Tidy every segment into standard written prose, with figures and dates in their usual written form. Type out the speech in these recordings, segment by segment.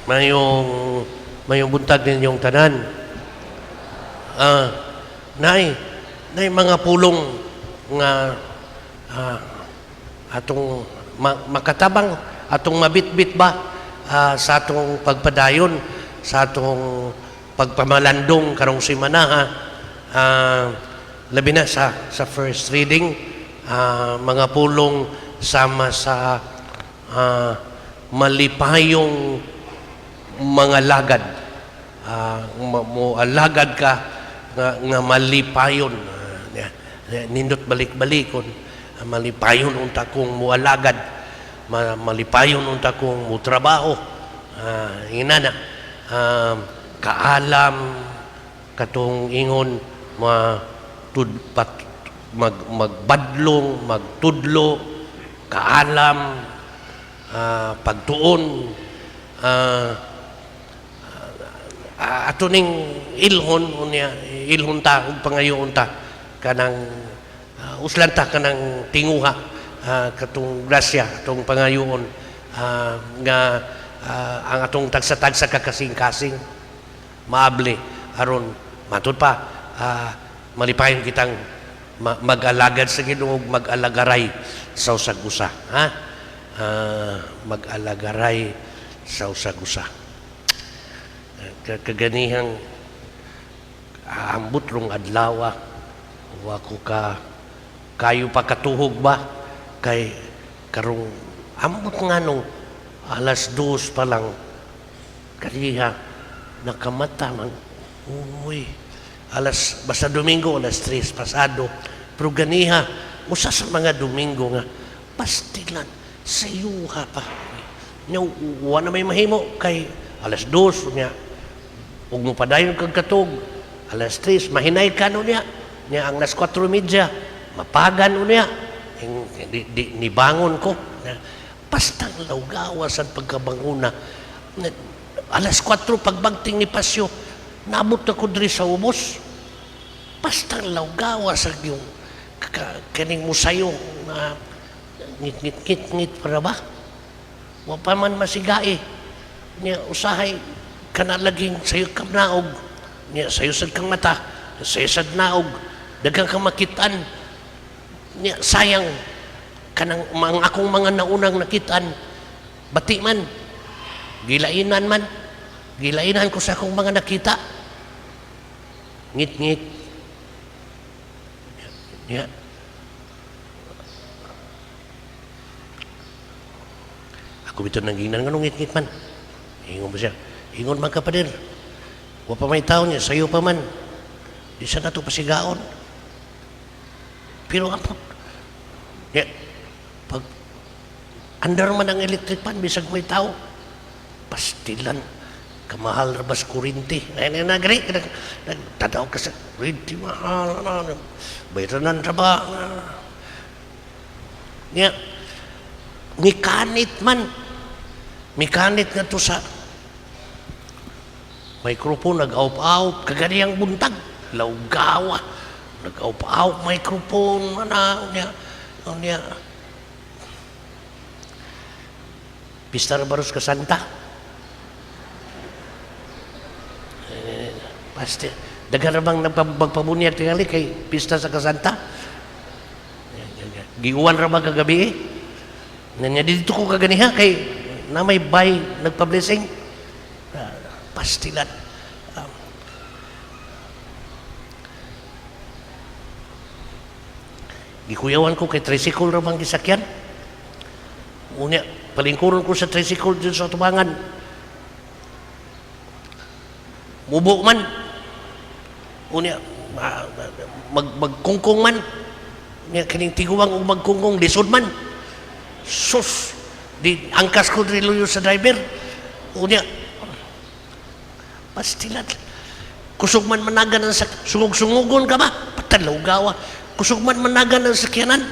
Mayong mayong buntag ninyong tanan. Ah, nay, nay mga pulong nga atong makatabang, atong mabitbit ba sa atong pagpadayon, sa atong pagpamalandong karong simana ha. Labi na sa first reading, mga pulong sama sa malipayong mga lagad. Mo alagad ka nga malipayon. Nindot balik-balikon. Malipayon unta kong mualagad. Malipayon unta kong mutrabaho. Inana. Kaalam katong ingon ma tud, pat, magbadlong, magtudlo, kaalam, pagtuon, ato ning ilhon unya, ilhon ta ug pangayoon ta kanang uslan ta kanang tinguha, katong grasya atong pangayoon, nga ang atong tagsa-tagsa ka kasing-kasing maabli aron matud pa malipayon kitang mag-alagad sa Ginoo, mag-alagaray sa usag usa, ha. Mag-alagaray sa usag usa. Kaganihang ambot rong adlaw, wa ko ka kayo pa katuhog ba kay karong ambot nga nung 2:00 pa lang kaniha nakamata man, uy, alas basta Domingo 3:00 pasado, pero ganiha usa sa mga Domingo nga pastilan sayuha pa nya, wa na may mahimo kay 2:00 nya ug mo padayon kag katug 3:00 mahinay ka no niya nya, ang 4:30 mapagan no niya. Di, nibangon ko. Pastang lawgawa sa pagkabanguna. 4:00 pagbagting ni Pasyo, naabot na ko diri sa ubos. Pastang lawgawa sa yung kaning musayo na ngit ngit ngit ngit para ba wa pa man masigai niya. Usahay kana laging sayo kang naog niya, sayo sad kang mata, sayo sad naog, daghang kang makitaan niya. Sayang kanang mga akong mga naunang nakitaan, bati man, gilainan man, gilainan ko sa akong mga nakita. Ngit ngit niya. Ako bitaw nangginan, nganong ngit-ngit man? Ingon ba siya? Ingon man ka, pader. Wa pa may tao niya, sayo pa man. Di sa nato pasigaon. Pero ambot. Ya, pag andar man ang electric fan, bisag may tao. Pastilan. Kamahal ra bas kurinti. Ay, na nagri. Nagtadaw ka sa kurinti, mahal. Ano, bayranan ra ba? Nya, mikanit man. Mikanit nga to sa microphone, nag-awp-awp, kaganiyang buntag, lawgawa, nag-awp-awp microphone, ana, unya, unya. Pista ra baros ka Santa. Eh, pasti. Daghan ra bang nagpabunyag tingali kay pista sa Kasanta? Giuwan ra ba kagabi eh? Nanya dito ko kaganiha kay na may bay nagpa-blessing. Pastilan. Gikuyawan ko kay tricycle ra bang gisakyan. Unya, palingkuron ko sa tricycle dito sa tubangan. Mubo man. Unya, magkungkong man. Unya, kining tiguang og magkungkong, lisod man. Sus, di angkas ko diri luyo sa driver. Unya, pastilan. Kusog man managan ang sungog-sungugon ka ba? Patalaw gawa. Kusog man managan ang sakyanan.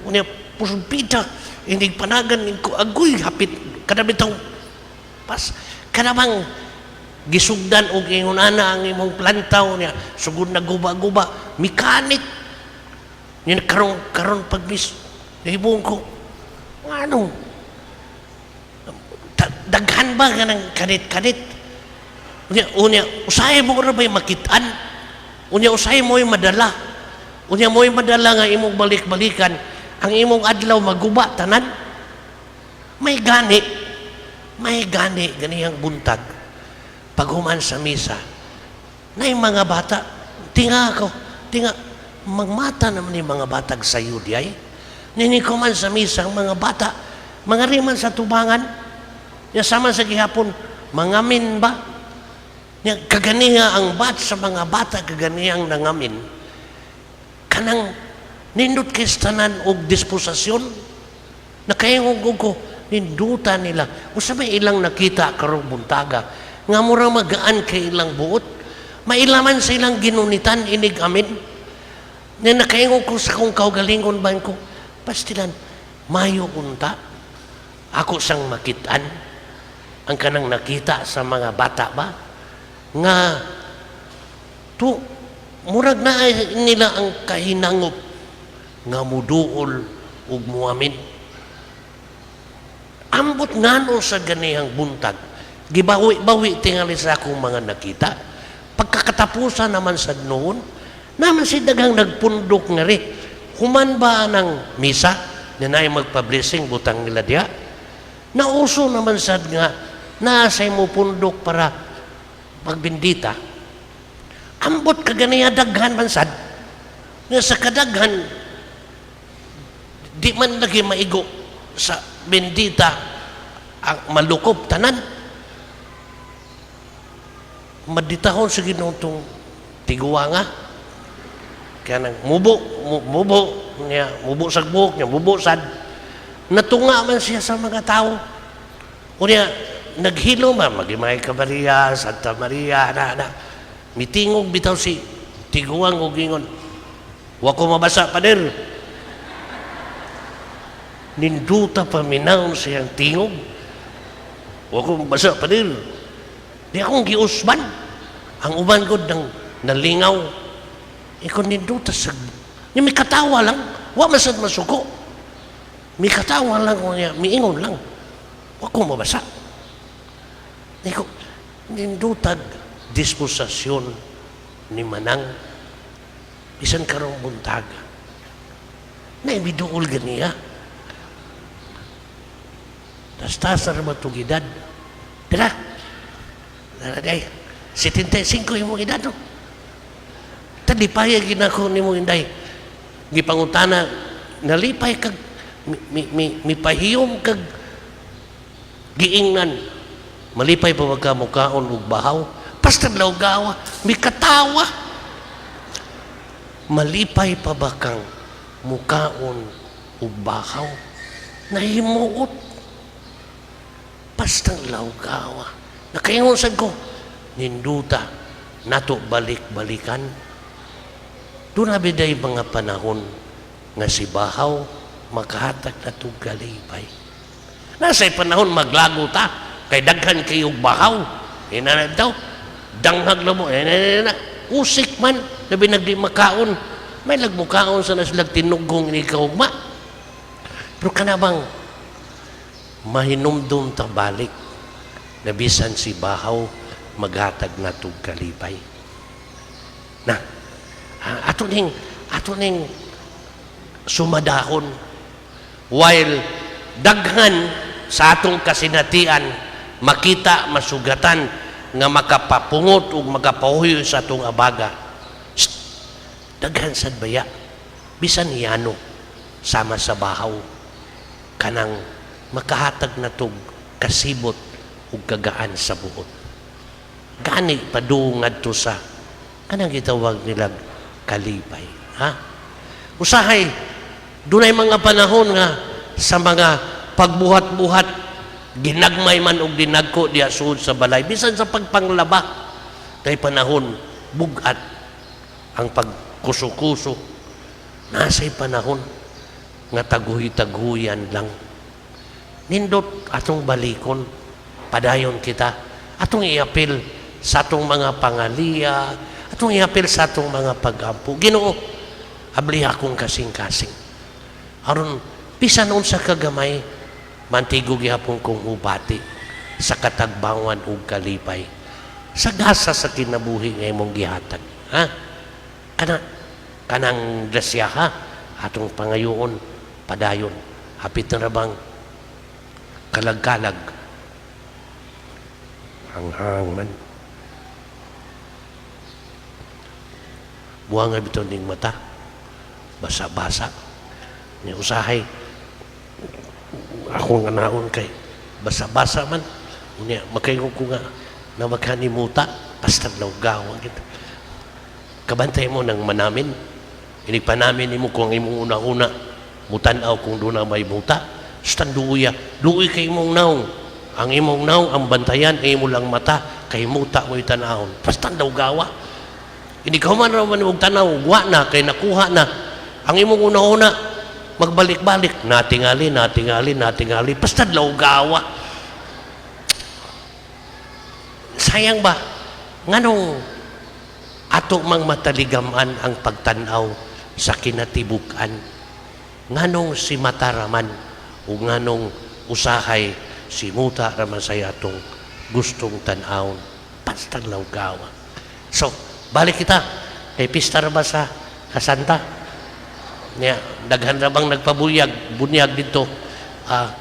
Unya, pusumpita. Hindi panagan, agoy, hapit. Kada bitaw, pas, kada bang gisugdan og ingon ana ang imong plantaw niya, sugod na guba-guba, mekanik. Niya karon karon pagmis, nahibong ko, ano? Daghan ba nga ng kanit-kanit? Unya, unya, usahay mo ra ba'y makitaan? Unya, usahay mo'y madala. Unya mo'y madala nga imong balik-balikan, ang imong adlaw maguba tanan. May gani ganihang buntag. Paghuman sa misa, na yung mga bata, tinga ako, tinga, magmata naman yung mga batag sa ay. Nini ko man sa misa, ang mga bata, mga riman sa tubangan, ya sama sa gihapon, mangamin ba? Ya, kaganiha ang bat sa mga bata, kaganihang nangamin. Kanang nindot kay tanan og disposasyon. Nakaingog ko, ninduta nila. Usa may ilang nakita karong buntaga, nga mura magaan kay ilang buot. Mailaman sa ilang ginunitan inig amin. Nga nakaingog ko sa kong kaugalingon ba ko, pastilan, mayo unta. Ako sang makitaan, ang kanang nakita sa mga bata ba, nga to murag na nila ang kahinangop nga muduol ug muamin. Ambot ngano sa ganihang buntag, gibawi-bawi tingali sa akong mga nakita. Pagkakatapusan naman sa noon, naman si daghang nagpundok nga ri. Human ba ng misa, na naay magpa-blessing, butang nila diya. Nauso naman sad nga, nasay mo pundok para magbindita. Ambot kaganiya daghan man sad. Nga sa kadaghan, di man lagi maigo sa bendita ang malukob tanan. Maditahon sa Ginoo tong tiguanga. Kaya nang mubo, mubo, niya, mubo sa buhok niya, mubo sad. Natunga man siya sa mga tao. Unya, naghilo man, magimay ka Maria, Santa Maria, na, na. Mitingog bitaw si tiguang og ingon, "Wa ko mabasa, pader." Ninduta paminawon siyang tingog. "Wa ko mabasa, pader." Di akong giusban. Ang uban ko nang nalingaw. Ikaw ninduta sa. Ni may katawa lang. Wa man sad masuko. May katawa lang ko niya. Miingon lang. "Wa ko mabasa." Ikaw, nindutag disposasyon ni Manang bisan karong buntag. Na ibiduol ganiya. Tas-tas na naman itong edad. Tira. Tara day. 75 yung edad, no? Talipay ginako ni mo, inday. Gipangutana, nalipay kag mi pahiyom kag giingnan. "Malipay pa ka mukaon og bahaw?" Basta lawgawa, mi katawa. "Malipay pa ba kang mukaon og bahaw?" Nahimuot. Basta lawgawa. Nakaingon sad ko, ninduta, nato balik-balikan. Doon na biday mga panahon nga si bahaw makahatag na kalipay. Nasa panahon maglago ta, kay daghan kayong bahaw. Ina na daw, danghag na mo, ina na, na. Usik man, labi nagdi makaon. May lagmukaon sa nasilag tinugong ni kaugma. Pero kana bang mahinumdum ta balik na bisan si bahaw maghatag na kalipay. Na, ato ning sumadahon while daghan sa atong kasinatian makita masugatan nga makapapungot ug makapahuyo sa atong abaga. Shh! Daghan sad baya bisan yano sama sa bahaw kanang makahatag na tog kasibot ug kagaan sa buot. Gani padung ngadto sa kanang gitawag nilang kalipay, ha. Usahay dunay mga panahon nga sa mga pagbuhat-buhat ginagmay man og dinagko diha sud sa balay, bisan sa pagpanglaba, kay panahon bugat ang pagkuso-kuso. Nasay panahon nga taguhi-taguyan lang. Nindot atong balikon, padayon kita, atong iapil sa atong mga pangaliya, atong iapil sa atong mga pagampo. Ginoo, abli akong kasing-kasing aron bisan unsa kagamay mantigo gihapon kong hubati. Sa katagbawan ug kalipay sa gasa sa kinabuhi nga imong gihatag, ha? Kana kanang grasya, ha, atong pangayoon padayon. Hapit na bang kalag-kalag, hanghang man, buwang nga bitaw ning mata, basa-basa ni. Usahay akong anaon kay basa-basa man. Unya makaingon ko nga na makanimuta, basta lawgaw kita. Kabantay mo ng manamin, ini panamin nimo kung ang imong una-una mutan-aw kung doon na may muta. Basta duya, duoy kay imong naong. Ang imong naong ang bantayan, imo lang mata kay muta mo tanawon. Basta lawgawa. Hindi ka man raman og tanaw, wa na kay nakuha na. Ang imong una-una magbalik-balik, natingali, natingali, natingali, basta lawgawa. Sayang ba? Nganong ato mang mataligaman ang pagtanaw sa kinatibuk-an? Nganong si mataraman o nganong usahay si muta raman sa atong gustong tan-awon? Basta lawgawa. So, balik kita. Kay pista ra ba sa Kasanta? Nya, daghan ra bang nagpabuyag, bunyag dito? Ah,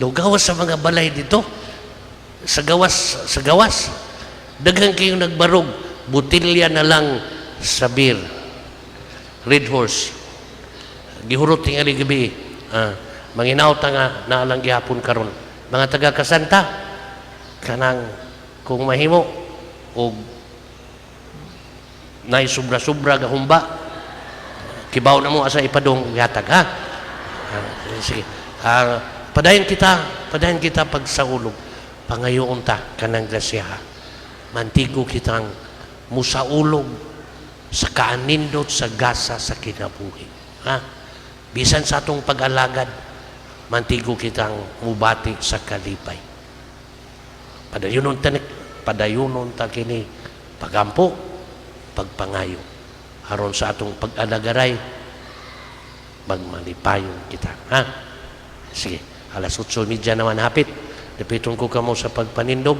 lawgawa sa mga balay dito. Sa gawas, sa gawas. Daghan kayong nagbarog, butilya na lang sa beer. Red Horse. Gihurot tingali gabi. Ah, manginaw ta nga naalang gihapon karon. Mga taga Kasanta, kanang kung mahimo og nay sobra-sobra gahumba, kibaw na mo asa ipadong, gihatag, ha. Ah, sige, ah, padayon kita pagsaulog. Pangayoon ta kanang grasya, mantigo kitang musaulog sa kaanindot sa gasa sa kinabuhi, ha. Bisan sa atong pag-alagad, mantigo kitang mubati sa kalipay. Padayunon ta kini pagampo, pagpangayo, aron sa atong pag-alagaray magmalipayon kita, ha. Sige, alas 8:30 naman hapit. Dapiton ko kamo sa pagpanindog.